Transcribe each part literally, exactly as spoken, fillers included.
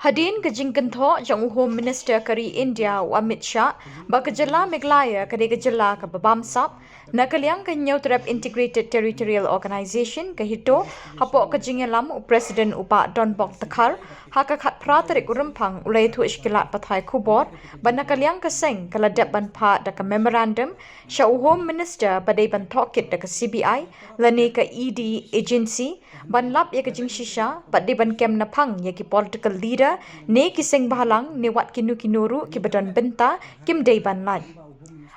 Hadien ka jingkynthoh jong u Home Minister ka ri India u Amit Shah ba ka jylla Meghalaya ka dei ka jylla kaba bamsap, na ka liang ka Hynñiewtrep Integrated Territorial Organization ka HITO, hapoh ka jingïalam u President u Bah Donbok Dkhar ha ka khatphra tarik u Rymphang u la ïathuh sha ki lad pathai khubor ba na ka liang ka seng ka la dep ban phah da ka memorandum sha u Home Minister ba dei ban thoh kit da ka C B I lane ka E D agency ban lap ïa ka jingshisha bad dei ban kem naphang ïa ki political leader ne ki seng bhalang ne wat kino kino ruh kiba don bynta kim dei ban lait.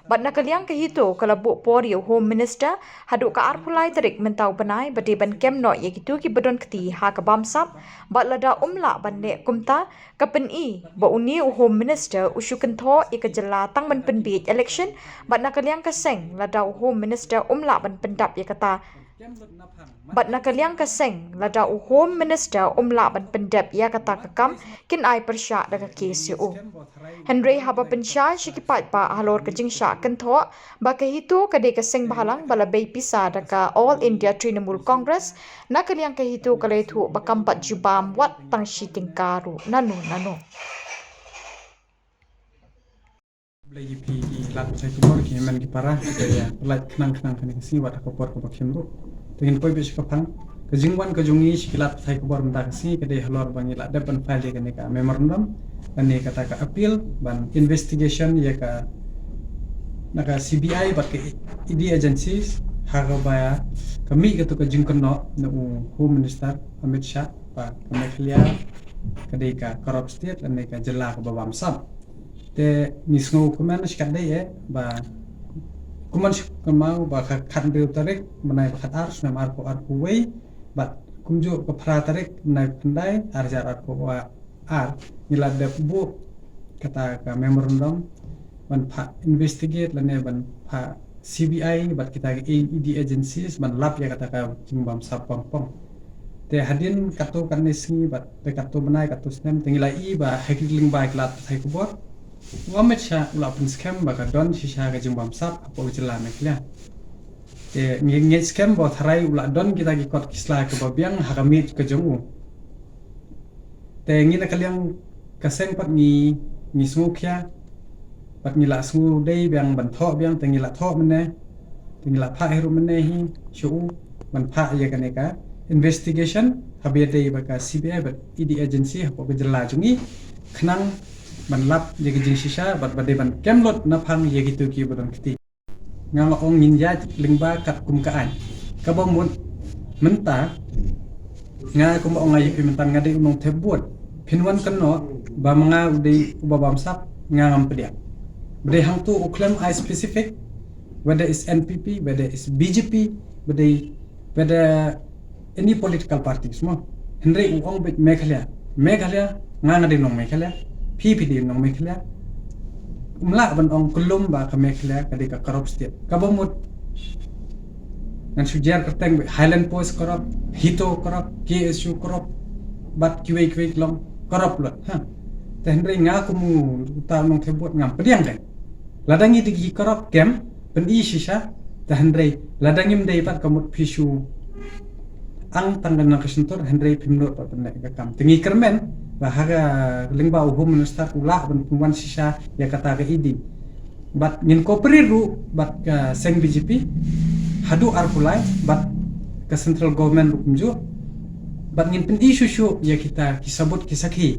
Bad na ka liang ka HITO ka la buh por ïa u Home Minister haduh ka arphew lai tarik mynta u bnai ba dei ban kem noh ïa kito kiba don kti ha ka bamsap, bad lada um lah ban leh kumta, ka pyni ba une u Home Minister u shu kynthoh ïa ka jylla tang ban pynbiej election, bad na ka liang ka seng lada u Home Minister um lah ban pyndap ïa kata bad na ka liang ka seng lada u Home Minister um lah ban pyndep ïa kata ka kam, kin ai pyrshah da ka case ïa u. Hynrei haba pynshai sha ki paidbah halor ka jingshah kynthoh ba ka HITO ka dei ka seng bhalang ba la bei pisa da ka All India Trinamool Congress, na ka liang ka HITO ka la ïathuh ba kam pat ju bam wat tang shi tyngka ruh nano nano. Blei ïa phi ki lad pathai khubor, ki hynmen ki para, ki ïa pynlait khnang khnang kane ka sngi wat ha ka por kaba khim ruh. Te ngin poi beit sha ka phang. Ka jingwan ka jong ngi sha ki lad pathai khubor mynta ka sngi ka dei halor ba ngi la dep ban file ïa kane ka memorandum, kane kata ka appeal ban investigation ïa ka, na ka C B I bad ka E D agencies ha kaba ka mih kato ka jingkynnoh na u Home Minister Amit Shah ba ka Meghalaya ka dei ka corrupt state lane ka jylla kaba bamsap. Te ngi sngew kumne shi katdei eh ba kumne shi kumne ba ka khathynriew tarik bnai ba khatar snem arphew arphew wei bad kumjuh ka phra tarik bnai khyndai ar hajar arphew ar ngi la dep buh kata ka memorandum ban phah investigate lane ban phah C B I bad kita ka E D agencies ban lap ïa kata ka jingbamsap pang pang. Te hadien kato kane sngi bad te kato bnai kato snem te ngi la i ba ha ki lyngba ki lad pathai khubor u Amit Shah u la pynskhem ba ka don shisha ka jingbamsap hapoh ka jylla Meghalaya. Te ngi ngeit skhem ba u tharai u la don kita ki kot ki sla kiba biang ha ka miej ka jong u. Te ngi na ka liang ka seng pat ngi, ngi sngewkhia bad ngi la sngewdei biang ban thoh biang te ngi la thoh mynne. Te ngi la phah hi ruh mynne hi sha u ban phah ïa kane ka investigation haba ïadei bad ka C B I bad E D agency hapoh ka jylla jong ngi khnang ban lap ïa ka jingshisha bad ba dei ban kem lut naphang ïa kito kiba don kti. Nga la ong ngin ïaid lyngba katkum ka aiñ. Kaba mut mynta nga kumba ong nga ïa phi mynta nga dei u nongthep vote. Phin wan kynnoh ba ma nga u dei uba bamsap, nga ngam pdiang. Ba dei hangto u khlem ai specific whether is N P P, whether is B J P, ba dei whether any political parties mo. Hynrei u ong beit Meghalaya. Meghalaya, nga nga dei nong Meghalaya. Phi phi dei nong Meghalaya. Um lah ban ong kyllum ba ka Meghalaya ka dei ka corrupt state. Kaba mut ngan shu jer kyrteng beit Highland Post corrupt, HITO corrupt, K S U corrupt, bad kiwei kiwei ki long corrupt lut. Ha. Te hynrei nga kum uta u nongthep vote ngam pdiang dei. Lada ngi dei ki corrupt kem, pyni shisha, te hynrei lada ngim dei pat ka mut phi shu ang tang ka na ka shyntur hynrei phim nud pat pynneh ka kam. Te ngi kyrmen ba ha ka lyngba u Home Minister u lah ban pynwan shisha ïa kata ka E D. Bad ngin cooperate ruh bad ka seng B J P haduh arphew lai bad ka central government ruh kumjuh. Bad ngin pyni shuh shuh ïa kita ki sabut ki sakhi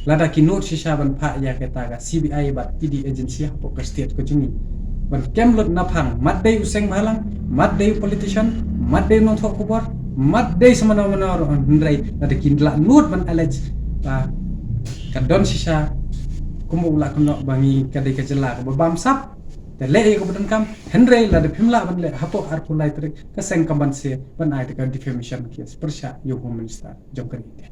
lada ki nud shisha ban phah ïa kata ka C B I bad E D agency hapoh ka state ka jong ngi. Ban kem lut naphang, mat dei u seng bhalang, mat dei u politician, mat dei u nongthoh khubor, mat dei sa mano mano ruh, hynrei lada ki la nud ban allege ba ka don shisha kumba u la kynnoh ba ngi ka dei ka jylla kaba bamsap, te leh ïa kaba donkam, hynrei lada phim lah ban leh hapoh arphew lai tarik ka seng kam banse ban ai da ka defamation case pyrshah ïa u Home Minister jong ka ri India.